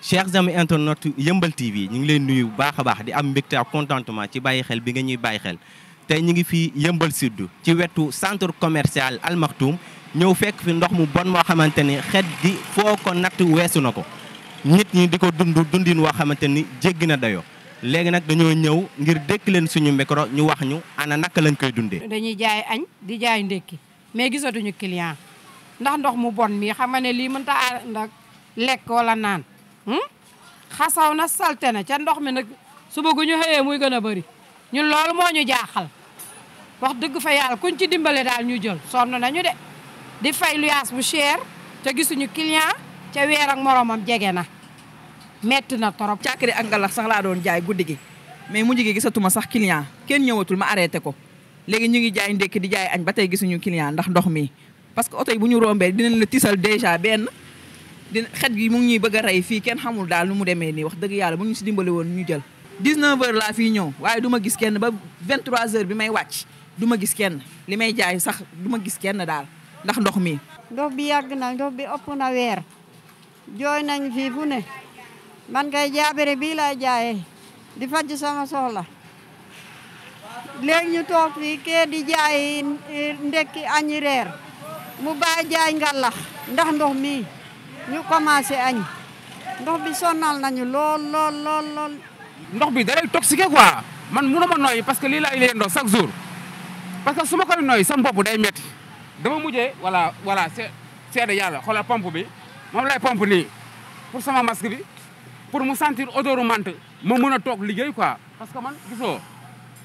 chers amis internautes Yeumbeul TV ñu ngi leen nuyu bu baax a baax di am mbégte ak contentement ci bàyyi xel bi nga ñuy bàyyi xel tey ñu ngi fii Yeumbeul Sud ci wetu centre commercial Al Maktoum ñëw fekk fi ndox mu bon moo xamante ni xet gi foo ko natt weesu na ko nit ñi di ko dundin woo xamante ni jéggi na dayoo léegi nag dañoo ñëw ngir dékk leen suñu micro ñu wax ñu ana naka lañ koy dundee. dañuy jaay añ di jaay ndékki mais gisatuñu client ndax ndox mu bon mi xam nga ne lii mënut a ànd ak lekk wala naan xasaw na salte na ca ndox mi nag suba gu ñu xëyee muy gën a bëri ñun loolu moo ñu jaaxal wax dëgg fa yàlla kuñ ci dimbale daal ñu jël sonn nañu de di fay luyaas bu cher te gisuñu client ca weer ak moromam jege na metti na torop. càkkiri ak ngalax sax laa doon jaay guddi gi mais mujj gi gisatuma sax client kenn ñëwatul ma arrêté ko léegi ñu ngi jaay ndékki di jaay añ ba tey gisuñu client ndax ndox mi parce que oto yi bu ñu rombee dinañ la tisal déjà benn xet gi mu ngi ñuy bëgg a rey fii kenn xamul daal nu mu demee nii wax dëgg yàlla bu ñu si dimbali woon ñu jël 19h laa fii ñëw waaye du ma gis kenn ba 23h bi may wàcc du ma gis kenn li may jaay sax du ma gis kenn daal ndax ndox mi. ndox bi yàgg na ndox bi ëpp na weer jooy nañ fii fu ne man kay jaabere bii lay jaayee di faj sama soxla léegi ñu toog fii kee di jaay ndekki añi reer mu bàyyi jaay ngalax ndax ndox mi ñu commencé añ ndox bi sonal nañu lool. ndox bi da lay toxiqué quoi man mënu ma noyyi parce que lii laay leen doon chaque jour parce que su ma koy noyyi sama bopp day metti dama mujjee voilà seede yàlla xoolal pompe bi moom lay pompe nii pour sama masque bi pour mu sentir odeur menthe ma mën a toog liggéey quoi parce que man gisoo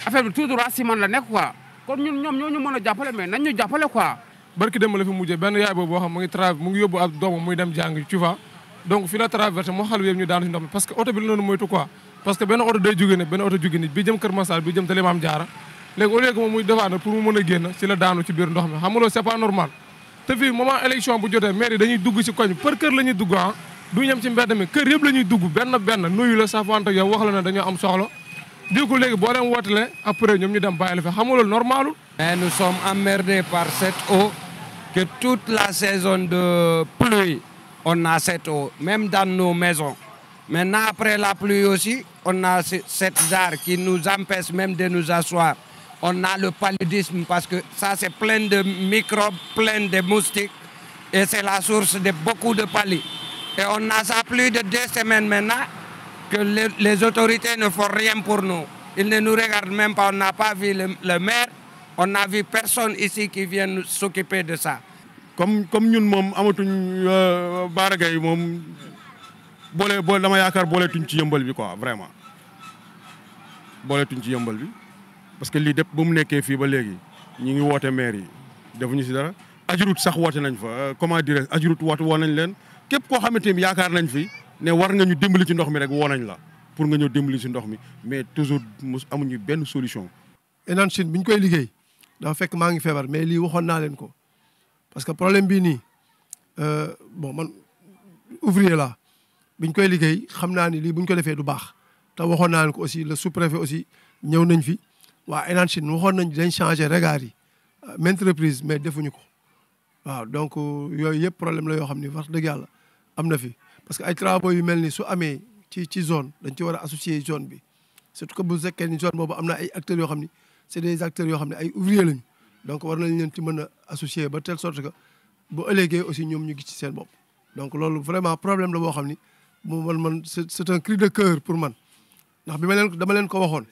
affaire bi tout droit si man la nekk quoi kon ñun ñoom ñoo ñu mën a jàppale mais nañ ñu jàppale quoi. barki dem la fi mujjee benn yaay boobu boo xam mu ngi yóbbu ab doomam muy dem jàng tu vois donc fi la traversé moo xal yëpp ñu daanu si ndox mi parce que oto bi la noonu moytu quoi parce que benn oto day jóge ne benn oto jóge ni bi jëm Kër Massar bi jëm Télé Mame Diarra léegi au lieu que moom muy defaat pour mu mën a génn si la daanu ci biir ndox mi xam nga loolu c'est pas normal te fii moment élection bu jotee maire yi dañuy dugg si koñ par kër la ñuy dugg du ñem ci mbedd mi kër yëpp la ñuy dugg benn nuyu la safante yow wax la ne dañoo am soxla di ko léegi boo leen wootale après ñoom ñu dem bàyyi la fi xam nga loolu normalul. Mais nous sommes emmerdés par cette eau que toute la saison de pluie on a cette eau même dans nos maisons. Maintenant après la pluie aussi on a cette jarre qui nous empêche même de nous asseoir. On a le paludisme parce que ça c'est plein de microbes, plein de moustiques et c'est la source de beaucoup de palu. Et on a ça plus de 2 semaines maintenant que les autorités ne font rien pour nous. Ils ne nous regardent même pas, on n'a pas vu le maire, on n'a vu personne ici qui vienne s'occuper de ça. Comme ñun moom amatuñ baaragay moom boole dama yaakaar booleetuñ ci Yeumbeul bi quoi vraiment booleetuñ ci Yeumbeul bi parce que lii dépp ba mu nekkee fii ba léegi ñu ngi woote maire yi defuñu si dara ajurut sax woote nañ fa comment dire ajurut woote woo nañ leen képp koo xamante ni yaakaar nañ fi ne war nga ñu dimbali ci ndox mi rek woo nañ la pour nga ñëw dimbali ci ndox mi mais toujours amuñu benn solution. Enan Chine bi ñu koy liggéey dafa fekk maa ngi feebar mais lii waxoon naa leen ko parce que problème bii nii bon man ouvrier la bi ñu koy liggéey xam naa ni lii bu ñu ko defee du baax te waxoon naa leen ko aussi le sous-préfet aussi ñëw nañ fi waa Enan Chine waxoon nañ dañ changer regard yi maintes reprises mais defuñu ko waaw donc yooyu yëpp problème la yoo xam ni wax dëgg yàlla am na fi parce que ay travaux yu mel ni su amee ci zone dañ ci war a associer zone bi surtout que bu fekkee ni zone boobu am na ay acteurs yoo xam ni c'est des acteurs yoo xam ne ay ouvriers lañu donc war nañ leen ci mën a associer ba telle sorte que bu ëllëgee aussi ñoom ñu gis ci seen bopp. donc loolu vraiment problème la boo xam ni man c'est un cri de cœur pour man ndax bi dama leen ko waxoon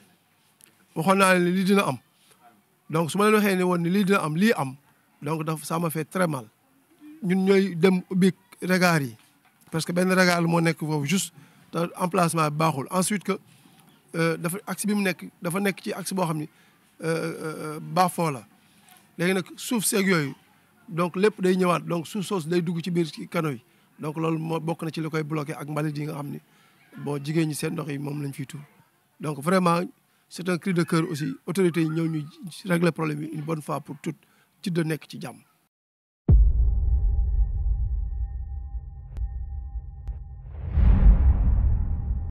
naa ne lii dina am donc su ma leen waxee ne woon ni lii dina am lii am donc ça m'a fait très mal ñun ñooy dem ubbi regard yi parce que benn regard moo nekk foofu juste te emplacement bi baaxul ensuite que dafa axe bi mu nekk dafa nekk ci axe boo xam ni bas fond la léegi nag suuf seeg yooyu donc lépp day ñëwaat donc suuf soosu day dugg ci biir ci canaux yi donc loolu moo bokk na ci li koy bloqué ak mbalit yi nga xam ni bon jigéen ñi seen ndox yi moom lañ fiy tuur donc vraiment c'est un cri de cœur aussi autorités yi ñëw ñu régler problème yi une bonne fois pour toutes ci de nekk ci jàmm